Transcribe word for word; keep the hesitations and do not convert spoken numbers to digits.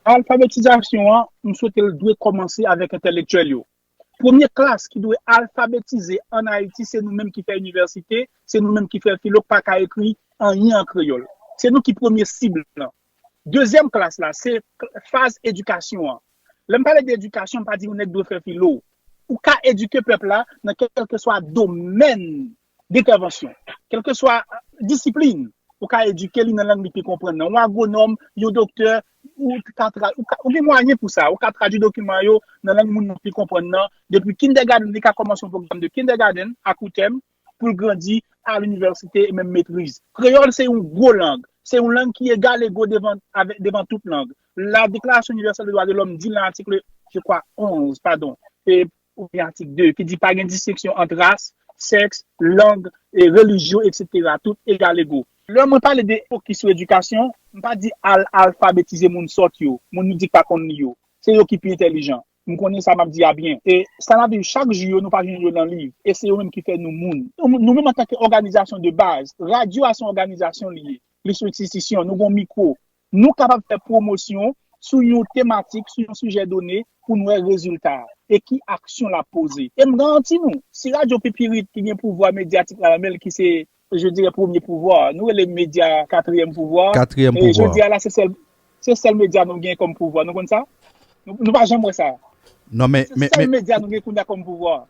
Alfabetizasyon an, m swete l dwe kòmanse avèk entèlektyèl yo. Premye klas ki dwe alfabetize ann Ayiti, se nou menm ki fè inivèsite, se nou menm ki fè filo, k pa ka ekri anyen an kreyòl. Se nou ki premye sib lan. Dezyèm klas la, se faz edikasyon an. Lè m pale de edikasyon, m pa di yon nèg dwe fè filo. Ou ka edike pèp la nan kèlkeswa domèn dentèvansyon, kèlkeswa disiplin. Ou ka edike li nan lang li pi konprann nan. Yon agwonòm, yon doktè, ou ka tra, ou ka, ou gen mwayen pou sa. Ou ka tradui dokiman yo nan lang moun nan pi konprann nan. Depi kindergarten, li ka kòmanse yon pwogram de kindergarten a kou tèm pou l grandi a linivèsite e menm metriz. Kreyòl se yon gwo lang. Se yon lang ki egal ego devan, avè, devan tout lang. La Déclaration universelle des droits de l'homme di nan atik, je crois, onz, padon, e, oubyen atik de, ki di pa gen distenksyon ant ras, sèks, lang, e relijyon, etsetera. Tout egal ego. Lè mwen pale de fokis sou edikasyon, m pa di al alfabetize moun sòt yo, moun nou di k pa konn li yo. Se yo ki pi entèlijan. M konnen sa m ap di a byen. E sa n ap viv chak jou yo, nou pa jwenn yo nan liv. E se yo menm ki fè nou moun. Nou, nou menm antanke òganizasyon de baz, radyo a se yon òganizasyon li ye. Li se yon enstitisyon, nou gen yon mikwo. Nou kapab fè pwomosyon sou yon tematik, sou yon sijè done pou n wè rezilta e ki aksyon l ap poze. E m garanti nou, si radyo Pipirit ki gen pouvwa medyatik la nan men l, ki se, je dirais, premye pouvwa, nou rele medya katriyèm pouvwa, Katriyèm e jodi pouvwa. A la, se sèl, se sèl medya nou gen kòm pouvwa. Nou konn sa? Nou, nou pa janm wè sa. Non, men, Se men, sèl men, medya nou gen kounye a kòm pouvwa.